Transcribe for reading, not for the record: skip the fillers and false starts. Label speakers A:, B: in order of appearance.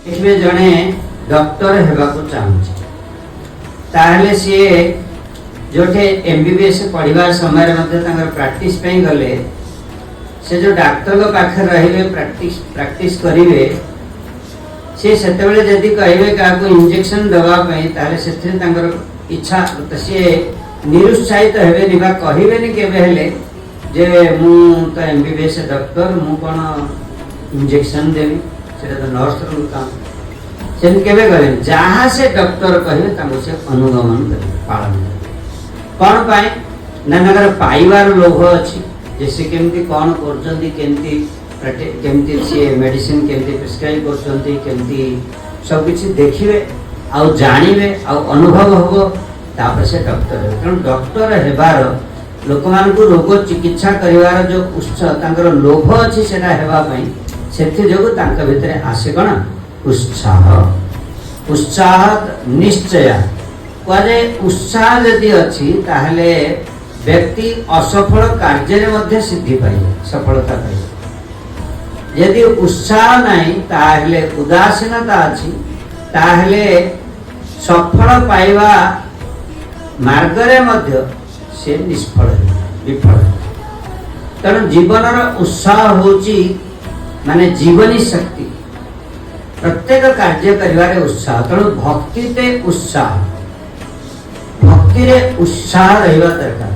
A: ଦେଖିବେ, ଜଣେ ଡକ୍ଟର ହେବାକୁ ଚାହୁଁଛି, ତାହେଲେ ସିଏ ଯୋଉଠି ଏମବିବିଏସ୍ ପଢିବା ସମୟରେ ମଧ୍ୟ ତାଙ୍କର ପ୍ରାକ୍ଟିସ ପାଇଁ ଗଲେ, ସେ ଯୋଉ ଡାକ୍ତରଙ୍କ ପାଖରେ ରହିବେ, ପ୍ରାକ୍ଟିସ କରିବେ, ସେ ସେତେବେଳେ ଯଦି କହିବେ କାହାକୁ ଇଞ୍ଜେକ୍ସନ ଦେବା ପାଇଁ, ତାହେଲେ ସେଥିରେ ତାଙ୍କର ଇଚ୍ଛା, ସିଏ ନିରୁତ୍ସାହିତ ହେବେନି ବା କହିବେନି କେବେ ହେଲେ ଯେ ମୁଁ ତ ଏମବିବିଏସ୍ ଡକ୍ଟର, ମୁଁ କ'ଣ ଇଞ୍ଜେକ୍ସନ ଦେବି, ସେଟା ତ ନର୍ସର କାମ। ସେମିତି କେବେ କହିବେନି। ଯାହା ସେ ଡକ୍ଟର କହିବେ, ତାଙ୍କୁ ସେ ଅନୁଗମନ କରିବେ, ପାଳନ କରିବେ। କ'ଣ ପାଇଁ ନା ତାଙ୍କର ପାଇବାର ଲୋଭ ଅଛି ଯେ ସେ କେମିତି କ'ଣ କରୁଛନ୍ତି, କେମିତି ସିଏ ମେଡିସିନ କେମିତି ପ୍ରେସକ୍ରାଇବ କରୁଛନ୍ତି, କେମିତି ସବୁ କିଛି ଦେଖିବେ ଆଉ ଜାଣିବେ ଆଉ ଅନୁଭବ ହବ, ତାପରେ ସେ ଡକ୍ଟର ହେବେ। ତେଣୁ ଡକ୍ଟର ହେବାର, ଲୋକମାନଙ୍କୁ ରୋଗ ଚିକିତ୍ସା କରିବାର ଯୋଉ ଉତ୍ସାହ, ତାଙ୍କର ଲୋଭ ଅଛି ସେଟା ହେବା ପାଇଁ, ସେଥିଯୋଗୁଁ ତାଙ୍କ ଭିତରେ ଆସେ କ'ଣ? ଉତ୍ସାହ। ଉତ୍ସାହ ନିଶ୍ଚୟ କୁହାଯାଏ। ଉତ୍ସାହ ଯଦି ଅଛି, ତାହେଲେ ବ୍ୟକ୍ତି ଅସଫଳ କାର୍ଯ୍ୟରେ ମଧ୍ୟ ସିଦ୍ଧି ପାଇବ, ସଫଳତା ପାଇବ। ଯଦି ଉତ୍ସାହ ନାହିଁ, ତାହେଲେ ଉଦାସୀନତା ଅଛି, ତାହେଲେ ସଫଳ ପାଇବା ମାର୍ଗରେ ମଧ୍ୟ ସେ ନିଷ୍ଫଳ ହେବ, ବିଫଳ ହେବ। ତେଣୁ ଜୀବନର ଉତ୍ସାହ ହେଉଛି ମାନେ ଜୀବନୀ ଶକ୍ତି, ପ୍ରତ୍ୟେକ କାର୍ଯ୍ୟ କରିବାରେ ଉତ୍ସାହ। ତେଣୁ ଭକ୍ତିରେ ଉତ୍ସାହ, ଭକ୍ତିରେ ଉତ୍ସାହ ରହିବା ଦରକାର।